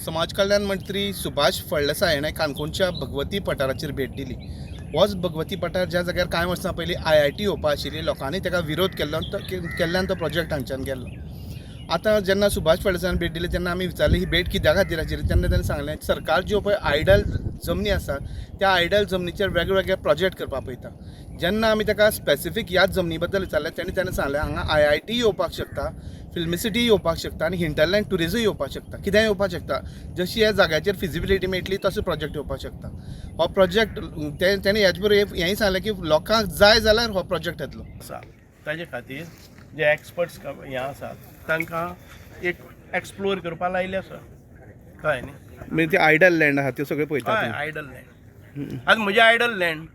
समाज कल्याण मंत्री सुभाष फळदेसाय हाणें काणकोणच्या भगवती पठाराचेर भेट दिली. होच भगवती पठार ज्या जाग्यार कांय वर्सां पयलीं आयआयटी येवपा आशिल्ली, लोकांनी ताका विरोध केल्लो, केल्ल्यान तो प्रोजेक्ट हांगच्यान गेल्लो. आतां जेन्ना सुभाष फळदेसायान भेट दिली तेन्ना आमी विचारलें ही भेट कित्या खातीर आशिल्ली, तेन्ना ताणें सांगलें सरकार ज्यो पळय आयडल जमनी आसा त्या आयडल जमनीचेर वेगवेगळे प्रोजेक्ट करपाक पळयता. जेन्ना आमी ताका स्पेसिफीक ह्याच जमनी बद्दल विचारलें तेणें ताणें सांगलें हांगा आयआयटी येवपाक शकता, फिल्म सिटी येवपाक शकता आनी हिंटरलँड ट्युरिजम येवपाक शकता, कितेंय येवपाक शकता. जशी ह्या जाग्याचेर फिजिबिलिटी मेळटली तसो प्रोजेक्ट येवपाक शकता. हो प्रोजेक्ट तेणें हेच बरोबर हेंय सांगलें की लोकांक जाय जाल्यार हो प्रोजेक्ट येतलो. आसा ताजे खातीर जे एक्सपर्ट्स हे आसात तांकां एक एक्सप्लोर करपा लायिल्लें आसा, कळ्ळें न्ही? म्हणजे ते आयडल लँड आहा त्यो सगळ्यो पळयता. हय, आयडल लँड. आतां म्हजें आयडल लँड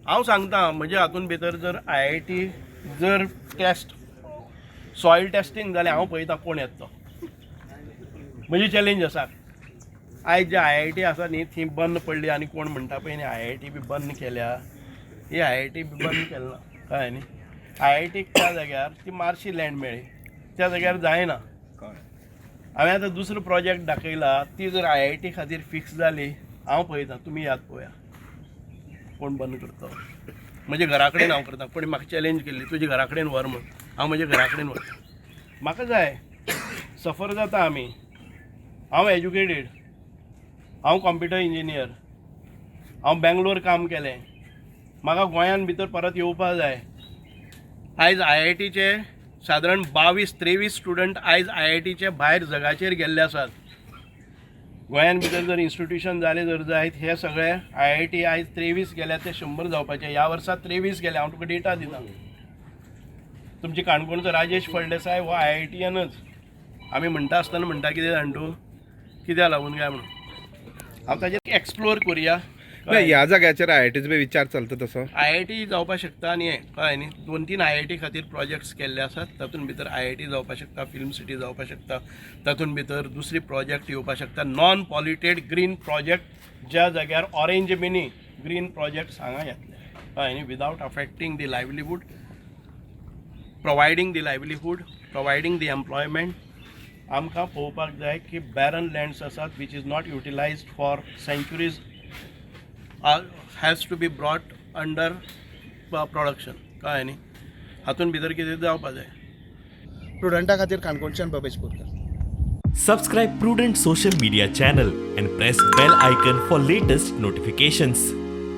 हांव सांगता, म्हज्या हातून भितर जर आयआयटी जर टेस्ट सॉयल टेस्टींग जालें, हांव पळयता कोण येता तो. म्हजी चॅलेंज आसा. आयज जे आयआयटी आसा न्ही थंय बंद पडली आनी कोण म्हणटा पळय न्ही आयआयटी बी बंद केल्या, ही आयआयटी बी बंद केली ना, कळ्ळें न्ही? आयआयटीक त्या जाग्यार ती मार्शी लँड मेळ्ळी, त्या जाग्यार जायना. हांवें आतां दुसरो प्रोजेक्ट दाखयला, ती जर आयआयटी खातीर फिक्स जाली, हांव पळयता, तुमी याद पळोवया कोण बंद करता. म्हज्या घरा कडेन हांव करता. कोणी म्हाका चॅलेंज केल्ली तुज्या घरा कडेन व्हर म्हूण, हांव म्हज्या घरा कडेन व्हरता. म्हाका जाय सफर जाता आमी. हांव एज्युकेटेड, हांव कॉम्प्युटर इंजिनियर, हांव बेंगलोर काम केलें, म्हाका गोंयान भितर परत येवपा जाय. आयज आयआयटीचे सादारण 22-23 स्टुडंट आयज आयआयटीचे भायर जगाचेर गेल्ले आसात. गोंयान भितर जर इन्स्टिट्युशन जालें जर जायत, हे सगळे आयआयटी आयज 23 गेल्या ते 100 जावपाचे. ह्या वर्सा 23 गेले, हांव तुका डेटा दिता. तुमचे काणकोणचो राजेश फळदेसाय हो आयआयटीयनच. आमी म्हणटा आसतना म्हणटा कितें जाण तूं कित्याक लागून काय म्हणून हांव ताजेर एक्सप्लोर करुया. नाही, ह्या जाग्याचेर आयआयटीचो बी विचार चलता तसो. आयआयटी जावपाक शकता आनी हें कळ्ळें न्ही, 2-3 आयआयटी खातीर प्रोजेक्ट्स केल्ले आसात. तातूंत भितर आयआयटी जावपाक शकता, फिल्म सिटी जावपाक शकता, तातूंत भितर दुसरी प्रोजेक्ट येवपाक शकता. नॉन पॉल्युटेड ग्रीन प्रोजेक्ट, ज्या जाग्यार ऑरेंज मिनी ग्रीन प्रोजेक्ट्स हांगा येतले, कळ्ळें न्ही? Without affecting the livelihood, providing the livelihood, providing the employment. आमकां पळोवपाक जाय की बॅरन लँड्स आसात which is not utilised for centuries has to be brought under production, कळ्ळें न्ही? हातून भितर कितें जावपा जाय. प्रुडंटा खातीर काणकोणच्यान Bhavesh Borkar. Subscribe Prudent social media channel and press bell icon for latest notifications.